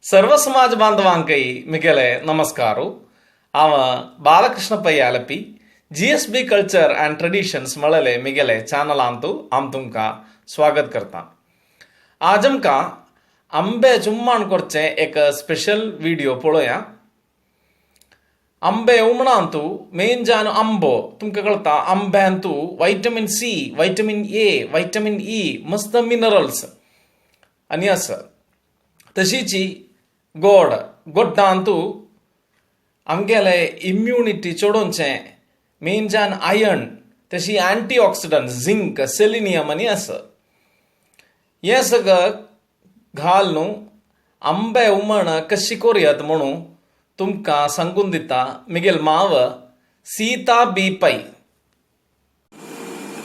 सर्व समाज बांधवांकय मिगेले नमस्कार. हांव Balakrishna Pai Alleppey, GSB culture and traditions म्हळेले मिगेले चॅनलांतू हांव तुमकां स्वागत करता. आज आमकां आंबे चुम्माण करचें एक स्पेशल व्हिडिओ पळोवया. आंबे उमणांतू मेन जावन आंबो तुमकां कळटा, आंब्यांतू vitamin C, vitamin A, vitamin E, मस्त मिनरल्स आनी आसा. तशीच गोड गोड्डांतू आमगेले इम्युनिटी चडोवचें मेन जावन आयर्न, तशी अँटी ऑक्सिडंट, झिंक, सेलिनियम आनी आसा. हें सगळें घाल न्हू आंबे हुमण कशी करुयात म्हणून तुमकां सांगून दिता मिगेल माव सीता बी पै.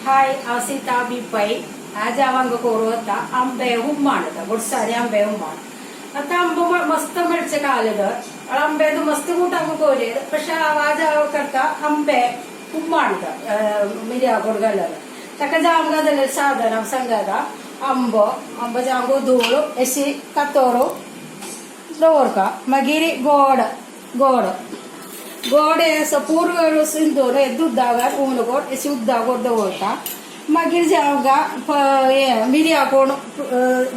हाय, हांव सीता बी पै. आज हांव हांगा करूं वता आंबे हुमण. आतां गोडसारी आंबे हुमण. आतां आंबो मस्त मेळचे काले तर आंबे तूं मस्त कूट हांगा कोरयेत. പക്ഷെ आज हांव करता आंबे हुमण मिरया गोड घालून. ताका जावंक जाल्यार साधन हांव सांगता. आंबो आंबो जावंक धूळ अशी कातोरो दवरता. मागीर गोड गोड गोड असो पूर्व शिंदून दुदागार ऊन गोड अशी उद्दा गोड दवरता. मागीर जावंका हें मिरया कोण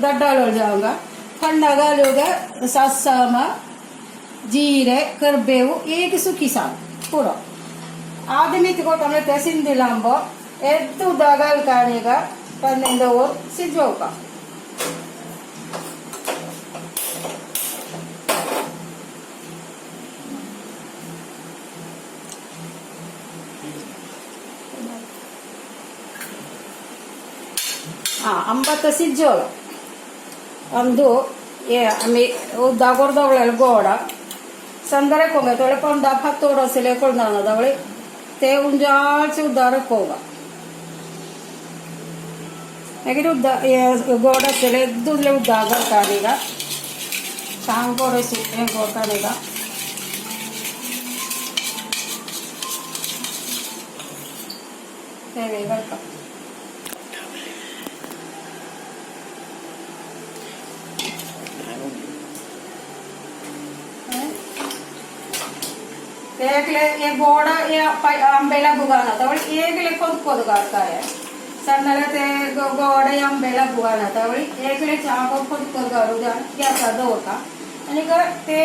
दड्डालो जावंका फण्णा घालूंक सासामा जिरे करबेव एक सुकी साल पुरो. आदमी कोटा ते सिंदिल आंबो एद्द उदक घालका पन्नें दवर शिजोवका. ಹಾಂ, ಅಂಬತ್ತ ಸಿಜ್ಜೋಳ ಅಂದು ಏ आमी उद्दा दवळेल गोड संदरे कोंगे थोडे पंदा फातोड असेल कोंदा दवळे ते उंजाचे उद्दा रकोगा. मागीर उद्दा गोड असेल दुधले उद्दा करता ಈಗ सांग गोड हें करता ಈಗ ते घालता. एकले ये गोड ये आंबेला बुगाना तवळ एकले कोद गाडकाय सन्नले ते गोड आंबेला बुगाना तवळ एकले चाको कोद कोद गाडू ग्यासा दवरता. आनी ते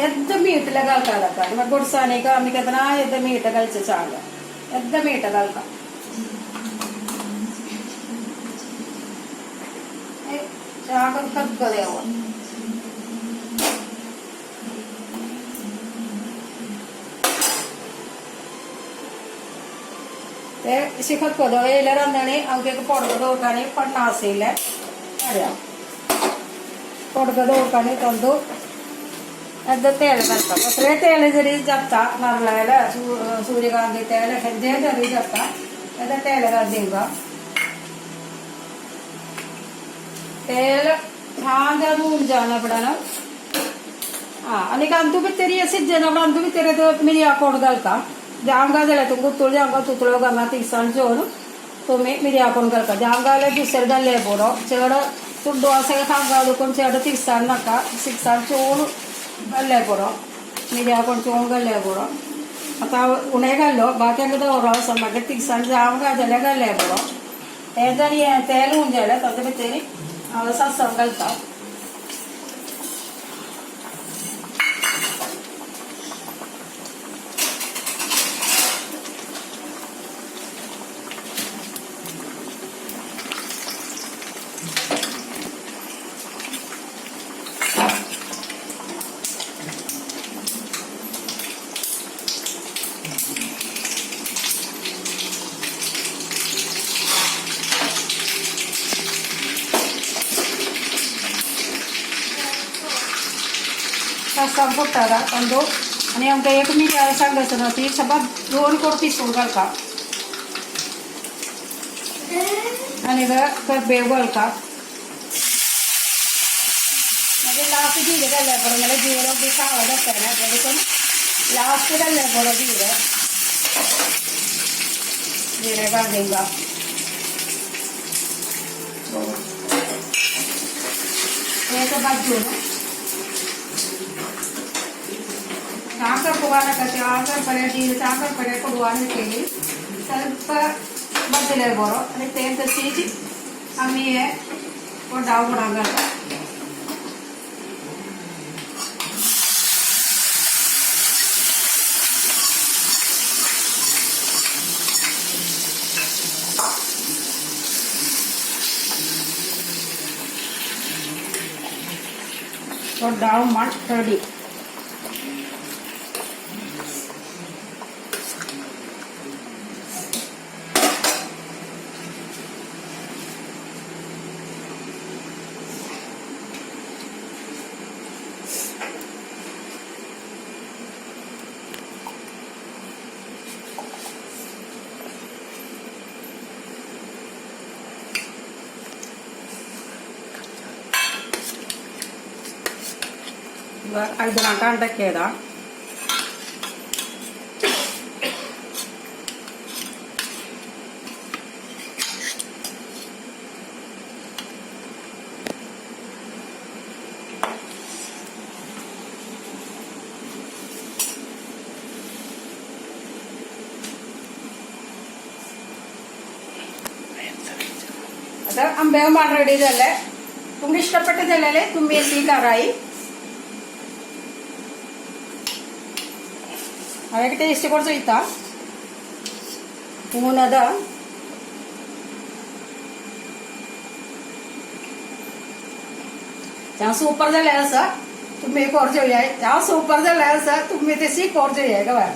एद्द मीटले घालता ताका. मागीर गोडसाणीक आमी केन्ना एद्द मीठ घालचें चांग एद्द मीठ घालता चाक खतखतें. ते खतखतो येयले रांदणी अमके पडगो दवरता आनी पन्नास येयले काडया पडगो दवरता आनी तांदूळ एद्द तेल घालता. कसलें तेल जरी जाता, नारळाले सूर्यकांती तेल खंयचें तरी जाता. एद्द तेल घाल दिवंका. तेल छान जावन जाना पडना. हां, आनी अंदू भितर सिज्जना अंदू भितर मिरया कोड घालता. जाम जाल्यार तुमकां तुळ जावंक तुतलो घालना तिनसांज जेवन तुमी मिरया कोण घालता. जाम घाल्यार दुसरें घाल्ले बरो चड तुड्डो आसा खावंक देखून चड तिखसाण नाका, तिखसाण चोवन घाल्ले बरो मिरया कोण चोवन घाल्ले बरो. आतां उणें घाल्लो बाकी आमकां दवरो आसा. मागीर तिखसाण जाम घाल जाल्यार घाल्ले बरो. तें जर हें तेल हून जाल्यार ताजे भितर हांव सासव घालता. सासव फुट्टा तांदूळ आनी आमकां एक मिरयां सांगायचो ना ती सबात दोन कोट पिसून घालता आनी करबेव घालता. मागीर लास्ट जिरें घाल्ल्या पडो नाल्यार जिरो बी काळो जाता ना, देखून लास्ट घाल्ल्या पडो जिरें. जिरें घाल दिवंका एक बाजून. फुगा ते आंगर पडे दी आंगर पडे कडवान केली ಸ್ವಲ್ಪ ಬದ್ದಲೆ ಬರೋ आणि ते तशीच आम्ही हे डाव गुणा घालता. डाव माठ रेडी. ಐದು ಗಂಟೆ. आता आंबे हुमण रेडी झाले. तुमका इष्टपट्टे झालेले तुम्ही ती कराई. हांवें टेस्ट करून चोयता पूर्ण. आतां सुपर जालें आसा, तुम्ही कोर चोया. सुपर जालें आसा, तुम्ही तशी कोर चोया.